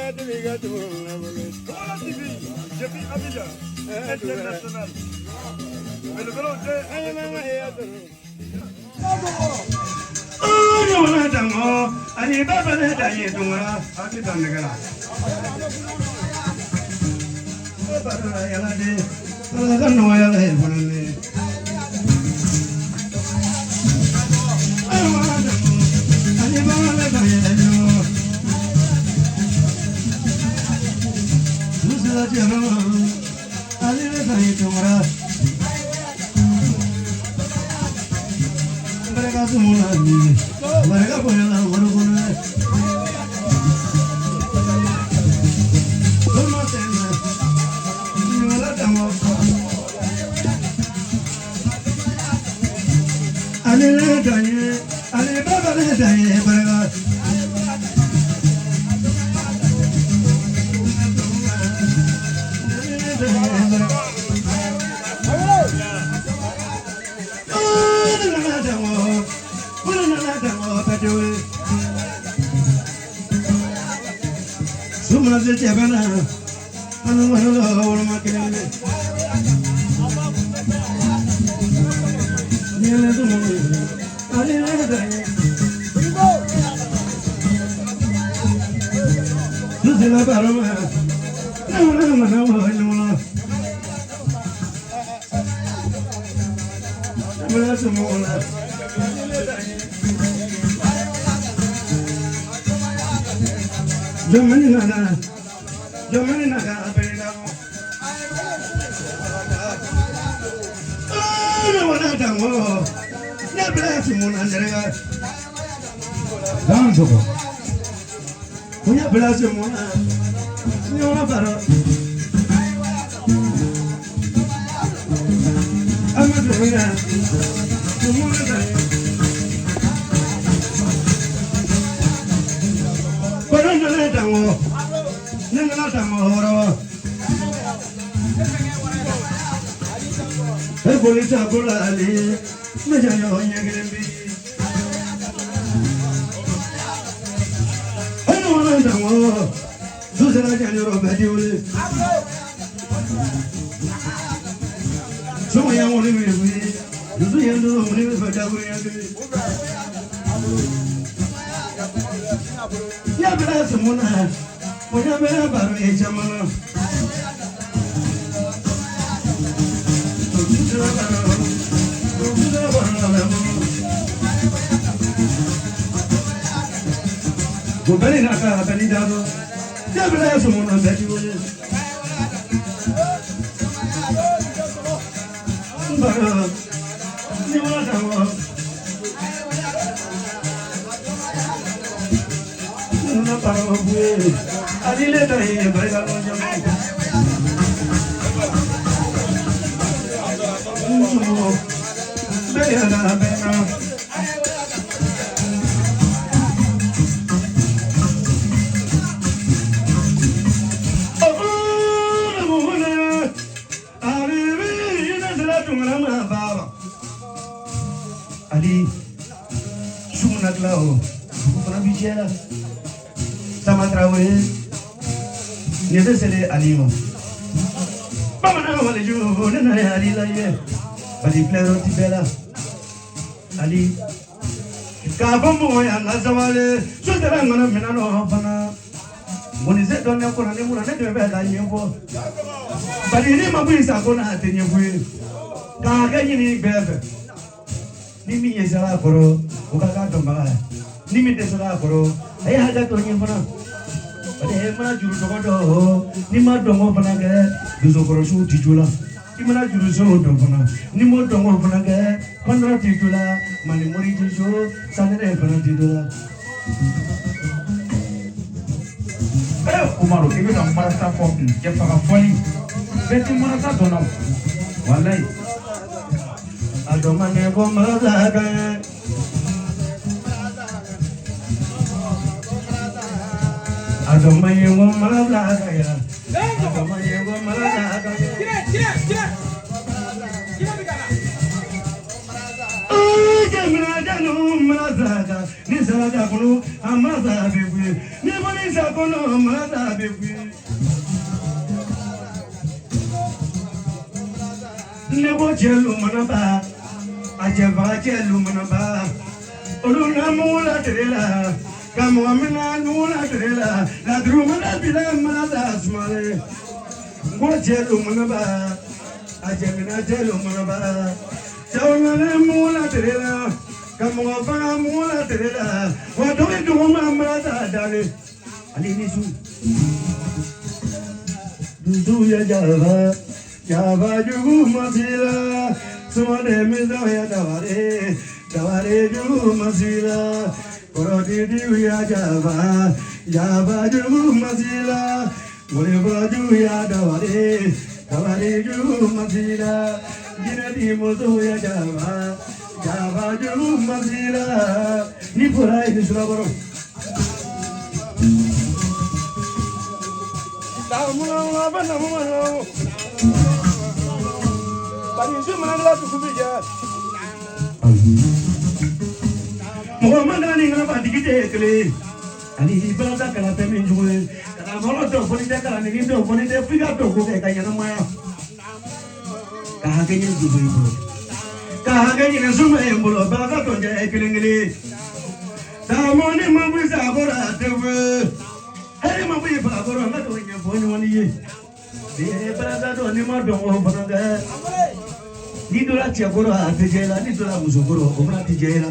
Depuis Abidjan, international. Mais le vélo, Umaru, i bɛ ka marasa fɔ cɛ faga fɔli bɛɛ tɛ marasa dɔn na walayi. A dɔn man di ko marasa ka ɲi. A dɔn man di ko marasa ka ɲi. A dɔn man di ko marasa ka ɲi. Jamana cɛlu mana ni saraka kɔnɔ a mana bɛ kuye ni bɔli sa kɔnɔ mana bɛ kuye. Ne ko cɛlu mana ba a cɛfaga cɛlu mana ba olu na mugu la tere la ka mɔgɔ mina nugu la tere la laduru mana bila mana da sumalen n ko cɛlu mana ba a cɛmina cɛlu mana ba cɛw nana mugu la tere la ka mɔgɔ faga mugu la tere la wa dɔ bɛ duguma mana da dalen ale ni su dusu ya jaba jaba jugu masila sumane mizo ya daware daware jugu masila korodi ya jaba jaba jugu masila mole baju ya daware daware jugu masila jinadi muzo ya jaba jaba jugu masila ni pura ni sulabaro mɔgɔ man kan ni ka batigi tɛ kelen ani balasa kalan fɛn min jugu ye kalanfɔlɔ dɔw fɔli tɛ kalanden dɔw fɔli tɛ f'i ka dɔw ko kɛ ka ɲɛnamaya ka hakɛ ɲini dusu i bolo ka hakɛ ɲini suma i bolo balasa tɔ jɛ kelen kelen saamɔni ma bɔ sakɔrɔ a tɛ fɛ hɛrɛ ma bɔ i fakɔrɔ n ka t'o ɲɛfɔ ɲɔgɔn ye ni balasa dɔn ni ma dɔn o fana kɛ n'i donna cɛ kɔrɔ a tɛ jɛ i la n'i donna muso kɔrɔ o fana tɛ jɛ i la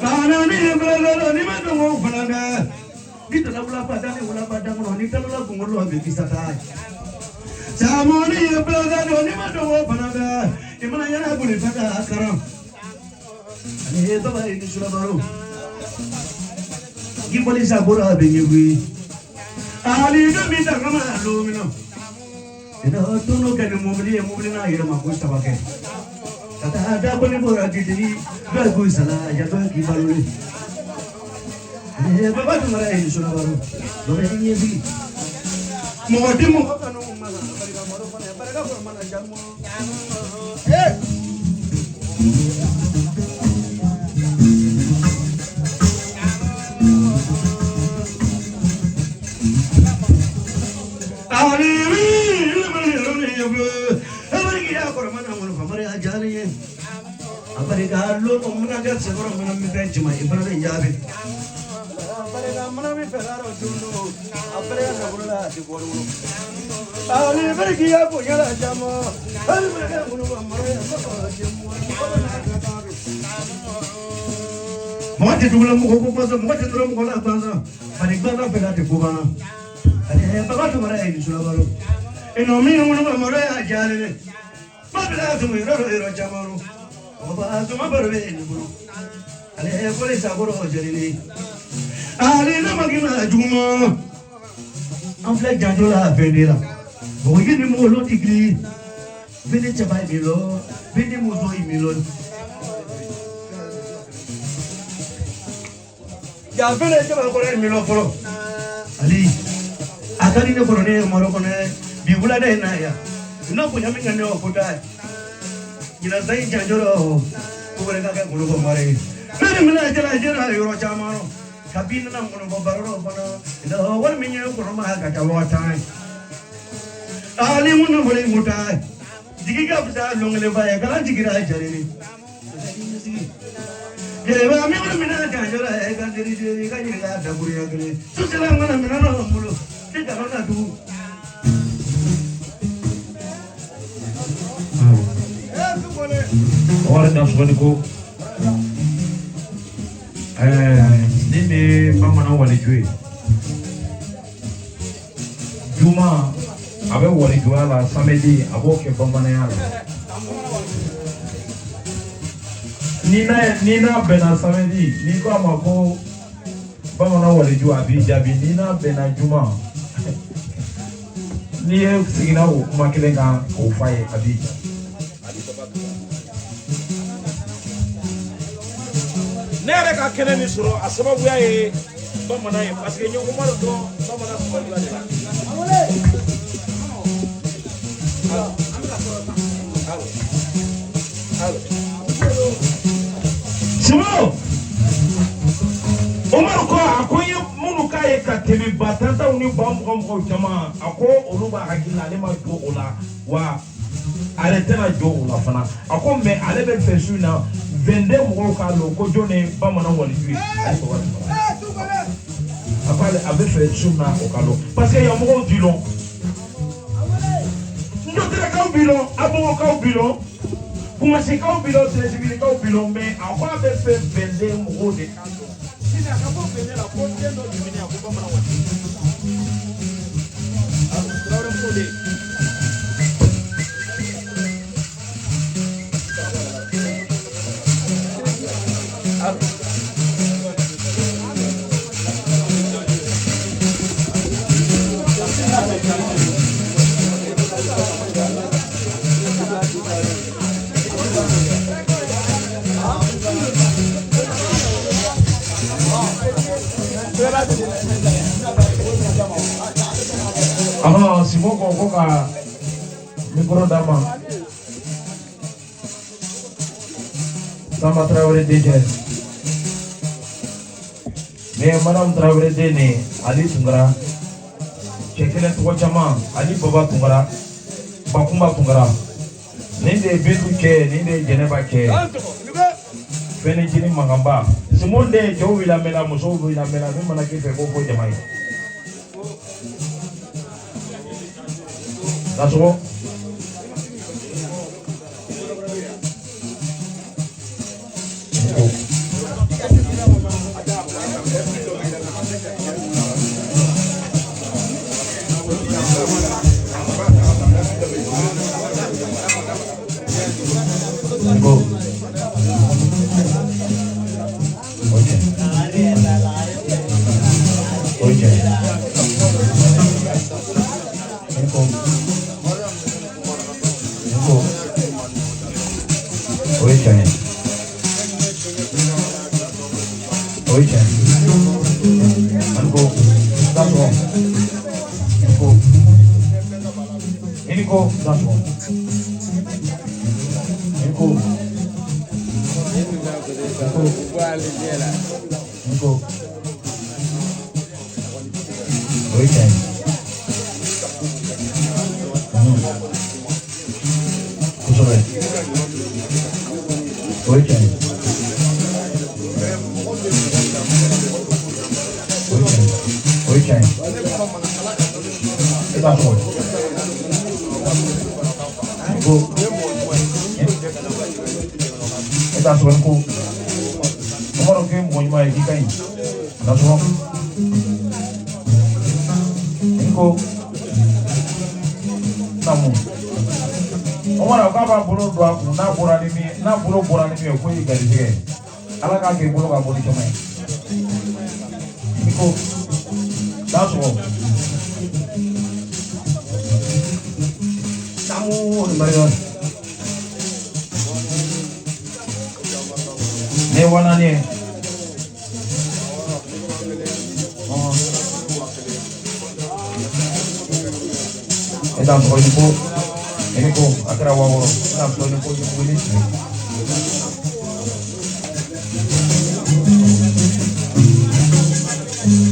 kana ni balasa dɔn ni ma dɔn o fana kɛ n'i donna wulaba ni wulaba da kɔnɔ n'i taara kunkolo a bɛ kisa taa ye caman ni balasa dɔn ni ma dɔn o fana kɛ i mana yɛlɛ boli fɛn k'a karan ani baba ye ni sulabaro k'i bɔli sakɔrɔ a bɛ ɲɛ koyi ali dɔ min ta kama don min na ina tono kɛ ni mobili ye mobili n'a yɛrɛ ma ko saba kɛ ka taa da ko ni bɔra k'i dɔ k'u sala yatɔ k'i balo ye baba dun mara ye sulabaro dɔ bɛ ɲɛsigi mɔgɔ ti mɔgɔ kanu mana barika mɔgɔ fana barika kɔrɔ mana jamu. Abarika lo mana ga segoro mana mi fɛn jama i fana bɛ jaabi abarika mana mi fɛ yɔrɔ dun abarika nafolo la a ti bɔ wolo ali bariki ya bonya la jama ali barika munu ma mara ya ma jemu mɔgɔ tɛ dugu la mɔgɔ ko gbɔsɔn mɔgɔ tɛ dɔrɔn mɔgɔ la gansan bari gbɔsɔn fɛ ka tɛ ko banna ani baba tumara ye sulabaro ino min munu ma mara ya jalen dɛ babila tumu yɔrɔ yɔrɔ caman Oba tuma baro bɛ ne bolo ale kɔli sakɔrɔ jɛlen ale ne ma k'i ma juguman an filɛ janjo la fɛn de la mɔgɔ ye ni mɔgɔ lɔ ti kelen bɛɛ ni cɛba ye min lɔ bɛɛ ni muso ye min lɔ ja fɛn de cɛba kɔrɔ ye min lɔ fɔlɔ ali a ka di ne kɔrɔ ne ye maro kɔnɔ bi wulada in na yan n'a bonya min ka ne o ko da ye. Ɲinan san in janjo la ko wɛrɛ ka kɛ ngɔnɔbɔ mara ye ne ni mina jala jala yɔrɔ caman rɔ kabi nana ngɔnɔbɔ baro rɔ fana wari min ye kɔnɔ ma ka ca waa tan ye ali mun na fɔli mun ta ye jigi ka fisa lon kelen fa ye kalan jigira jalen ni jeliba min wari mina janjo la e ka deri deri ka ɲininka dakurunya kelen su sera n kana minɛn dɔ n bolo ne kana na tugun. Wari nasɔgɔni ko ne ni bamanan waliju ye juma a bɛ walijuya la samedi a b'o kɛ bamananya la ni n'a bɛnna samedi n'i ko a ma ko bamanan waliju a b'i jaabi ni n'a bɛnna juma n'i ye seginna o kuma kelen kan k'o f'a ye a b'i jaabi. Ne yɛrɛ ka kɛnɛ min sɔrɔ a sababuya ye bamanan ye parce que n ye Umaru dɔn bamanan sababuya de la. Simo. Ba tantaw ni ba mugan muganw caman, a ko olu b'a hakili la, ale ma jɔ o la, wa ale tɛna jɔ o la fana. A ko mais ale bɛ fɛ su in na 22 mɔgɔw k'a lɔn ko jɔn ye bamanan waliju ye. Ale tɔgɔ de fɔra. A ko ale a bɛ fɛ su in na o ka lɔn, parce que yan mɔgɔw t'i lɔn. Ndotrekaw b'i lɔn, Abogokaw b'i lɔn, Kumasikaw b'i lɔn, Tɛrɛsibilikaw b'i lɔn, mais a ko a bɛ fɛ 22 mɔgɔw de k'a lɔn. Sini a ka bɔ 22 la ko den dɔ tɛmɛnen a ko bamanan waliju. Tarawele muso de. Ahɔn, Simon ko ka micro d'a ma. Samba Traoré dencɛ. Ne ye Madame Traoré den de ye, Ali Tunkara. Cɛ kelen tɔgɔ caman, Ali Baba Tunkara, Bakunba Tunkara. Nin de ye Bintu cɛ ye, nin de ye Jɛnɛba cɛ ye. Fɛn ni jini mankanba. Simon den, cɛw b'i lamɛnna, musow b'i lamɛnna, min mana k'i fɛ k'o fɔ jama ye. Dasogo. Go. Ok. Ok. Nko. Nko. O ye tiɲɛ ye. O ye tiɲɛ ye. Nko. Dasogo. Nko. I ni ko dasogo. Nko. Nko. Nko. O ye tiɲɛ ye. Kosɛbɛ. O ye tiɲɛ ye. O ye tiɲɛ ye. O ye tiɲɛ ye. E t'a sɔrɔ. Nko. E t'a sɔrɔ nko. Umaru k'e mɔgɔ ɲuman ye k'i ka ɲi. Dasogo. Nko. Naamu. Umaru k'a b'a bolo don a kun, n'a bɔra ni min ye, n'a bolo bɔra ni min ye, k'o y'i garijɛgɛ ye. Ala k'a kɛ i bolo ka bɔ ni caman ye. Nko. Dasogo. Samu ni barika. Ne ye wa naani ye. E t'a sɔrɔ i ni ko, i ni ko, a kɛra 6000. E t'a sɔrɔ i ni ko, i ni ko, i ni tile.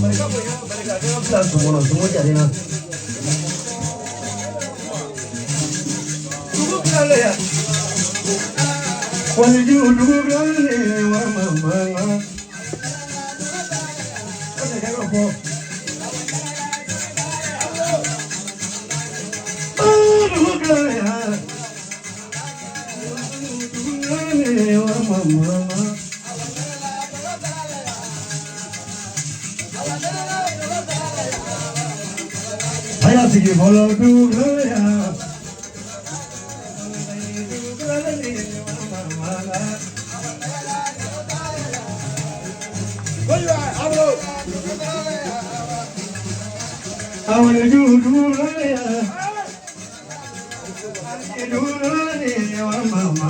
Barika bonya, barika, ne ka bila dugu kɔnɔ, dugu jalen na. Dugu tilalen ya. Waliju dugu tilalen wa mama. O de kɛ ka fɔ. Dugu tilalen ya. Dugu tilalen wa mama. A y'a sigi fɔlɔ dugu tilalen ya. Dugu tilalen wa mama. Awaliju dugu tilalen ya. Dugu tilalen wa mama.